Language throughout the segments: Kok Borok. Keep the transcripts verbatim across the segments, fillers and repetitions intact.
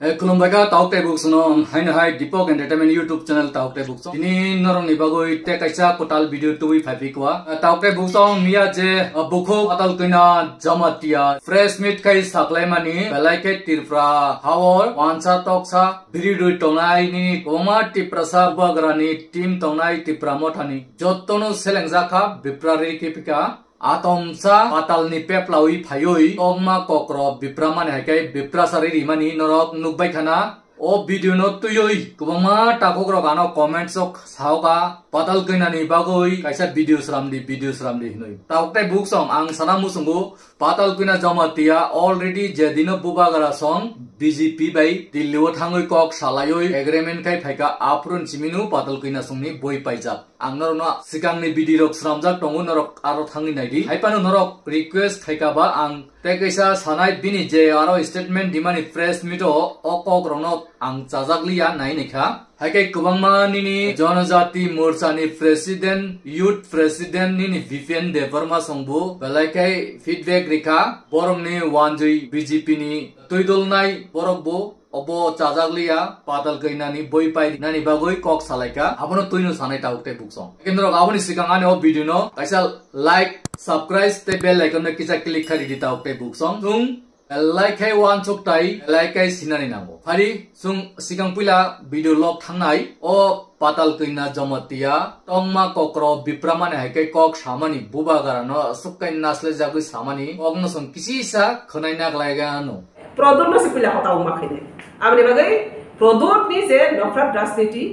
Eh, khulumbai kha, tauk tei buk song no, haino hai Deepak Entertainment YouTube channel tauk tei buk song. Tini norok ni bagwi tei kaisa kwtal video tubui phai phi kwa. Eh, tauk tei buk song miya je, eh, bukhuk Patal Kwina Jamatia press meet khai saklaimani, belai khe Tripura hao wansa toksa biri rwi tongnai nini kwbangma Tiprasa bubagra ni team tongnai Tipra Motha ni jotto no selengjak kha, bipra ri khe phi kha. Atomsa patal ni peplawi phaiwi tongma kokro bipra mani hai khe bipra sari rimani norok nukbai khana. O video no twiwi kwbangma takhuk rok ano comments o saoka, Patal Kwina ni bagwi kaisa video sram di, video sram di hinwi. Tauk tei buk song ang sana muchungo, Patal Kwina Jamatia already je dino bubagra song B J P bai Delhi o thangwi kok salaiwi agreement khai phaika, aphuru simino Patal Kwina song ni boi paijak. Ang norokno swkangni bidi rok swnamjak tongo, norok aro thangwi naidi. Hai phano norok request khaika ba ang tei kaisa sanai bini je aro statement dimani press meet o, o kok rokno ang chajak liya nai naikha. Hai khe kwbangma nini Janajati Morcha ni president, youth president nini Bipen Debbarma songbo belai khe feedback rikha. Borokni wanjwi B J P ni twidolnai borokbo obo chajak liya, Patal Kwina ni boi pai nani bagwi kok salaikha. Abono twino sanai tauk tei buk song. Ekin norok aboni swkang ani o video no kaisa like, subscribe tei bell icon no kisa click khai ridi tauk tei buk song. Chwng belai khai wansuk tai belai khai sinani nango. Phari chwng swkang puila video log thangnai o Patal Kwina Jamatia tongma kokro bipra mani hai khe kok samani bubagra no aswk khai naslejagwi samani kok no chwng kisisa khwnai naglai gano. Prodot no se puila hota wngma khainai. Aboni bagwi Prodot ni je nofrat rajniti,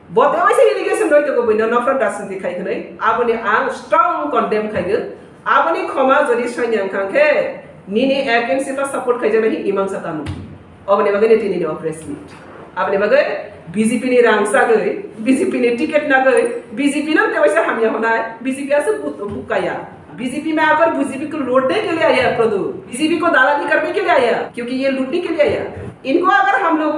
bo tei waisa allegation roi tongo, buino nofrat rajniti khai hwnwi. Aboni ang strong condemn khaigo. Aboni khoma jodi sanya wngkha khe, nini against o support khaijaknai hi imang sa tamo. Aboni bagwi ni tini ni press meet. Aboni bagwi B J P ni rang sagwi, B J P ni ticket nagwi, B J P no tei waisa hamya hwnai, B J P aswk but-, bukaya. B J P में आकर B J P को लूटने के लिए आया है प्रदुत, B J P को दालाली करने के लिए आया है, क्योंकि ये लूटने के लिए आया है। इनको अगर हम लोग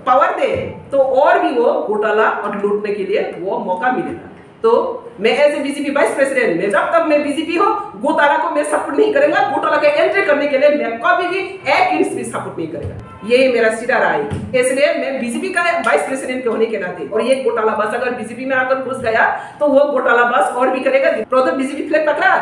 पावर दे तो और भी वो घोटाला और लूटने के लिए वो मौका मिलेगा। तो मैं as a B J P vice president, मैं जब तक मैं B J P हो, घोटाला को मैं सपोर्ट नहीं करेगा। घोटाला के एंट्री करने के लिए मैं कभी भी एक इंच भी सपोर्ट नहीं करेगा। ये मेरा सीधा राय है। इसलिए मैं B J P का वाइस प्रेसिडेंट के होने के नाते, और ये घोटाला बस अगर B J P में आकर घुस गया तो वो घोटाला बस और भी करेगा। प्रदुत B J P फ्लैग पकड़ा,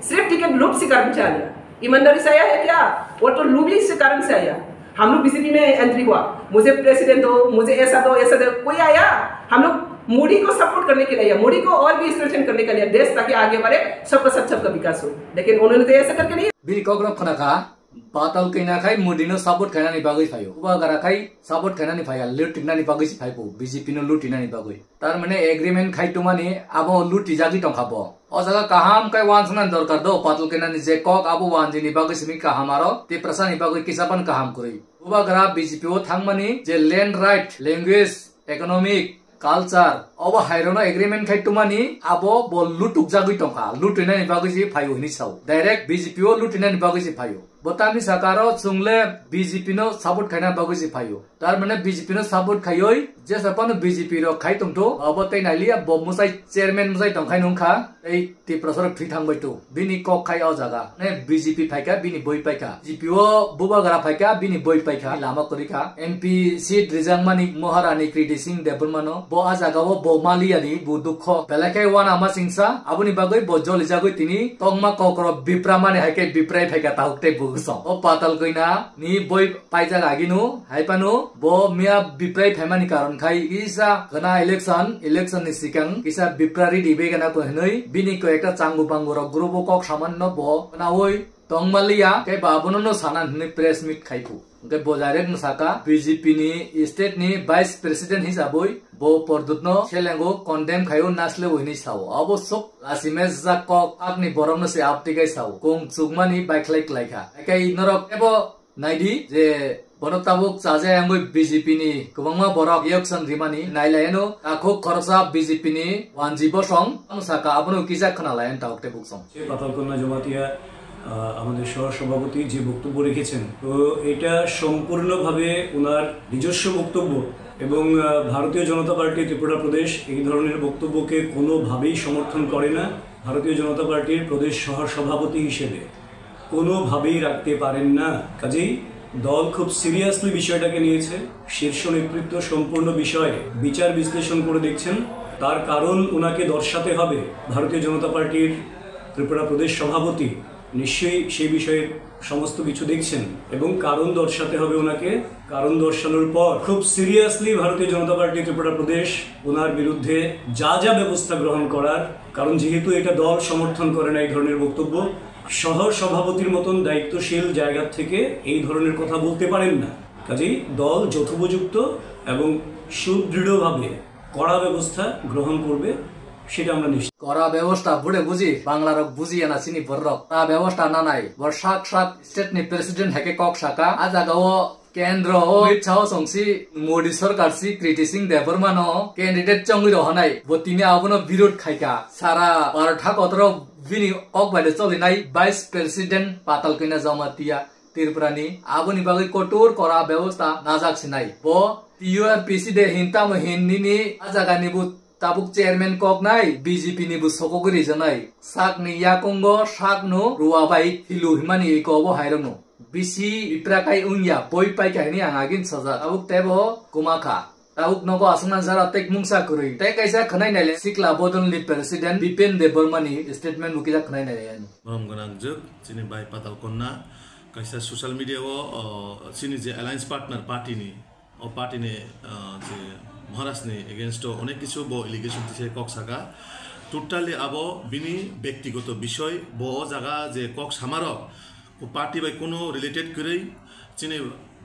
सिर्फ टिकट लूट के कारण से आया। ईमानदारी से आया है क्या? वो तो लूबिंग से कारण से आया। हम लोग B J P में एंट्री हुआ, मुझे प्रेसिडेंट दो, मुझे ऐसा दो, ऐसा दो, कोई आया? हम लोग मोदी को सपोर्ट करने के लिए आया, मोदी को और भी स्ट्रेंथन करने के लिए, देश ताकि आगे बढ़े, सबका साथ सबका विकास हो। लेकिन उन्होंने तो ऐसा करके नहीं। Bini kok rok khna kha, Patal Kwina khai Modi no support khainani bagwi phaio. Bubagra khai support khainani phaiya, lutinani bagwi se phaibo, B J P no lutinani bagwi. Tar mane agreement khai tongmani abo lutijagwi tongkha bo. O jaga kaham khai wansuknani dorkar do, Patal Kwina ni je kok abo wanjini bagwi simi kaham aro Tiprasa ni bagwi kisa ban kaham kwrwi. Bubagra B J P o thangmani je land right, language, economic, culture, obo hairokno agreement khai tongmani abo bo lutukjagwi tongkha, lutuinani bagwi se phaio hinwi sao. Direct B J P o lutuinani bagwi se phaio. Bo tamni saka aro chwng le B J P no support khaina bagwi se phaio. Tar mane B J P no support khaioi, jesa phano B J P rok khai tongtho, abo tei nailiya bo mwsai chairman mwsai tongkhai nungkha, tei Tiprasa rok thwi thangbai tu. Bini kok khai o jaga. Ne B J P phaikha, bini boi paikha. B J P o bubagra phaikha, bini boi paikha. Lama kwrwi kha. M P seat rijakmani Maharani Kriti Singh Debbarma no. Bo a jaga o bo maliya ni, bo dukho. Belai khe wana ma singsa. Aboni bagwi bo jolijagwi tini tongma kokro bipra mani hai khe biprai phaikha tahuk tei bugusong. O Patal Kwina ni boi paijak agino, hai phano bo miya biprai phaimani karon khai kisa khwna election, election ni sikang kisa bipra ridi begana ko hinwi bini ko ekta changu bangu rok group o kok saman no bo khwnawi tongmaliya, khe ba abono no sana hinwi press meet khai phu. Hwnkhe bo direct no saka, B J P ni state ni vice president hisabwi bo Produt no selengo condemn khaio, nasle hinwi sao. Abo sok lasimejak kok akni borok no se aptikai sao. Kung chukmani baikhlai klaikha. Haikai norok ebo Naidi je bono tabuk chaja yangwi B J P ni kwbangma borok election rimani nailaino, takhuk khoroksa B J P ni wanji bosong ano saka abono kisa khwnalayan tabuk tei buksong. সে পাতালকন্যা জমাতিয়া, আহ, আমাদের সহ সভাপতি যে বক্তব্য রেখেছেন, তো এটা সম্পূর্ণভাবে ওনার নিজস্ব বক্তব্য এবং, আহ, ভারতীয় জনতা পার্টি ত্রিপুরা প্রদেশ এই ধরনের বক্তব্যকে কোনোভাবেই সমর্থন করে না। ভারতীয় জনতা পার্টির প্রদেশ সহ সভাপতি হিসেবে কোনোভাবেই রাখতে পারেন না। কাজেই দল খুব সিরিয়াসলি বিষয়টাকে নিয়েছে। শীর্ষ নেতৃত্ব সম্পূর্ণ বিষয়ে বিচার বিশ্লেষণ করে দেখছেন। তার কারণ ওনাকে দর্শাতে হবে। ভারতীয় জনতা পার্টির ত্রিপুরা প্রদেশ সভাপতি নিশ্চয়ই সেই বিষয়ে সমস্ত কিছু দেখছেন এবং কারণ দর্শাতে হবে ওনাকে। কারণ দর্শানোর পর খুব সিরিয়াসলি ভারতীয় জনতা পার্টি ত্রিপুরা প্রদেশ ওনার বিরুদ্ধে যা যা ব্যবস্থা গ্রহণ করার, কারণ যেহেতু এটা দল সমর্থন করে না এই ধরনের বক্তব্য, সহ সভাপতির মতন দায়িত্বশীল জায়গা থেকে এই ধরনের কথা বলতে পারেন না। কাজেই দল যথোপযুক্ত এবং সুদৃঢ়ভাবে কড়া ব্যবস্থা গ্রহণ করবে, সেটা আমরা নিশ্চিত। Kora bebosta bude buji, Bangla rok buji yana chini borok. Ta bebosta nanai, bo sak sak state ni president heke kok saka, a jaga o kendro o Amit Shah o songsi Modi sorkar si Kriti Singh Debbarma no candidate chongwi rohonai, bo tini abono birod khaika. Sara Bharat hakotoro bini kok bai le cholinai vice president Patal Kanya Jamatia Tripura ni, aboni bagwi kotor kora bebosta najak sinai. Bo T U R P C de hin tamo hin nini a jaga ni bo tabuk chairman koknai B J P ni bo sokogwi rijaknai. Sakni yakungo sakno ruwa bai philu himani iko bo hairokno. Bisi bipra kai wngya, boi paikha hini ang agin sajak. Tabuk tebo kumakha. Tabuk nogo aswkna jara tei mungsa kwrwi. Tei kaisa khwnai naile sikla bodolni president Bipen Debbarma ni statement bo kisa khwnai naile ani. Borom gwnang jwk chini bai Patal Kanya kaisa social media o, o, chini je alliance partner party ni, o party ni, ah, je Maharaj ni against o onek kichu bo allegation tise kok saka. Totally abo bini bektigoto bishoy, bo o jaga je kok samarok, o party bai kuno related kwrwi, chini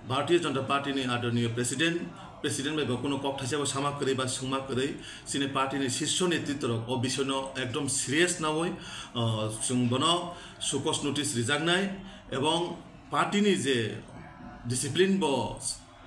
Bharatiya Janata Party ni adorniyo president, president bai bo kuno kok thaisa bo sama kwrwi ba sungma kwrwi, chini party ni shirsh netritwa rok o bishoy no ekdom serious nawi, ah, chwng bono sukos notice rijaknai, ebong party ni je discipline bo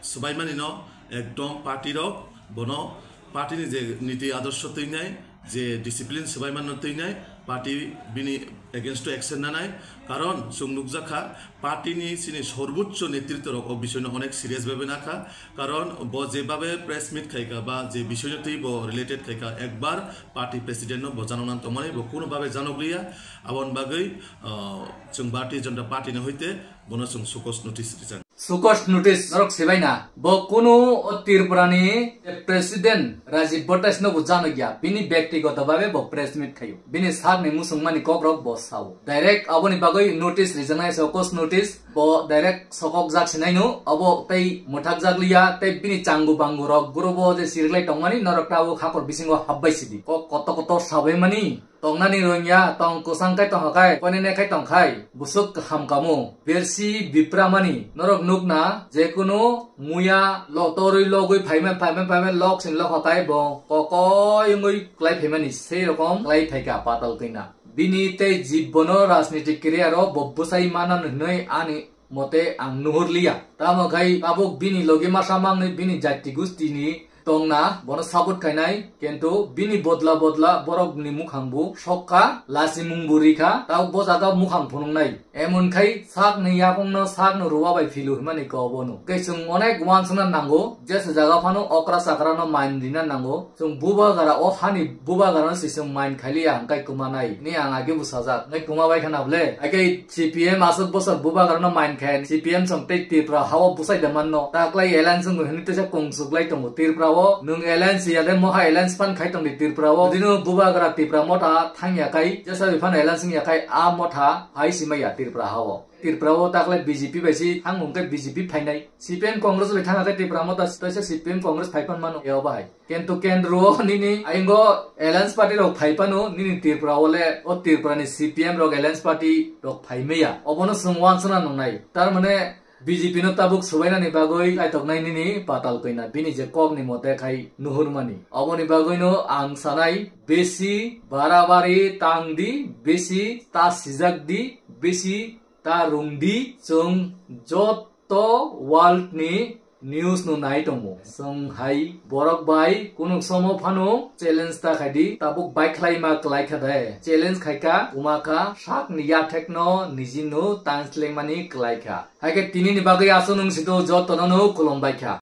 swbaimani no ekdom party rok bono party ni je niti adorsho twinai, je discipline swbaimani no twinai, party bini against o action nanai. Karon chwng nukjakha party ni chini sorbochcho netritwa rok o bishoy no onek serious bhabe nakha. Karon bo jebabe press meet khaika ba je bishoy no twi bo related khaika ekbar party president no bo janokna tongmani bo kuno babe janokliya. Aboni bagwi, ah, chwng Bharatiya Janata Party ni hoite bono chwng sukos notice rijak. Sukos notice norok sibaina. Bo kunu o Tripura ni president Rajib Bhattacharyya no bo janokya. Bini bektigoto babe bo press meet khayo. Bini sakni musungmani kokrok bo sao. Direct aboni bagwi notice rijaknai, sukos notice. Bo direct sokok jak sinai no. Abo tei mwthak jak liya, tei bini changu bangu rok group o je siriklai tongmani norok tabuk hakor bisingo habbai sidi. Kok koto koto sabai mani. Tongnani rwngya, tong kwchang khai tongkha khai, poinene khai tongkhai, bwswk kaham kamo. Bersi bipra mani, norok nukna, jekunu muya lo torwi logwi phaima, phaima, phaima, lok sin lokha khai bo kokoi wngwi klai phaimani, sei rokom klai phaikha Patal Kanya. Bini tei jibbono rajnitik career o bo bwsai manan hwnwi ani mote ang nuhur liya. Tamo khai tabuk bini logi masa mangni bini jati gusti ni tongna bono support khainai, kintu bini bodla bodla borok ni mukhang bo sokka, lasimung bo rikha, tabuk bo jaga mukhang phunuknai. Emon khai sak ni yakung no sak no ruwa bai philu himani ko bono. Khe chwng onek uansukna nango, jesa jaga phano okra chakra no main rina nango. Chwng bubagra o hani bubagra no se chwng main khailiya hwnkhe kwmanai ni ang age bwsajak. Hwnkhe kwma bai khana bole. Age C P M aswk bwswk bubagra no main khe C P M chwng tei Tripura ha o bwsai da manno. Taklai alliance wngwi hwnwi teisa kung chuklai tongo Tripura o. Nwng alliance ya de moha alliance phan khai tongdi Tripura o. Jodi no bubagra Tripura motha thangya khai jesa bai phano alliance wngya khai a motha hai simaya Tripura ha o. Tripura o taklai B J P bai si thang hwnkhe B J P phainai. C P M Congress bai thangya khai Tripura motha teisa C P M Congress phai phan mano. Eo bahai. Kintu kendro o nini aingo alliance party rok phai phano nini Tripura o le o Tripura ni C P M rok alliance party rok phai maya. Obono chwng uansukna nungnai. Tar mane B J P no tabuk subainani bagwi kaitoknai nini Patal Kanya bini je kok ni mote khai nuhurmani. Oboni bagwino ang sanai besi barabari tangdi, besi ta sijakdi, besi ta rungdi, chwng jotto world ni news no nai tongo. Chwng hai borok bai kunuk somo phano challenge ta khaidi, tabuk bai khlai ma klai kha de. Challenge khai kha, kwma kha, sak ni yathek no niji no tang sleng mani klai kha. Hai khe tini ni bagwi aswk nung sito joto no no khulum bai kha.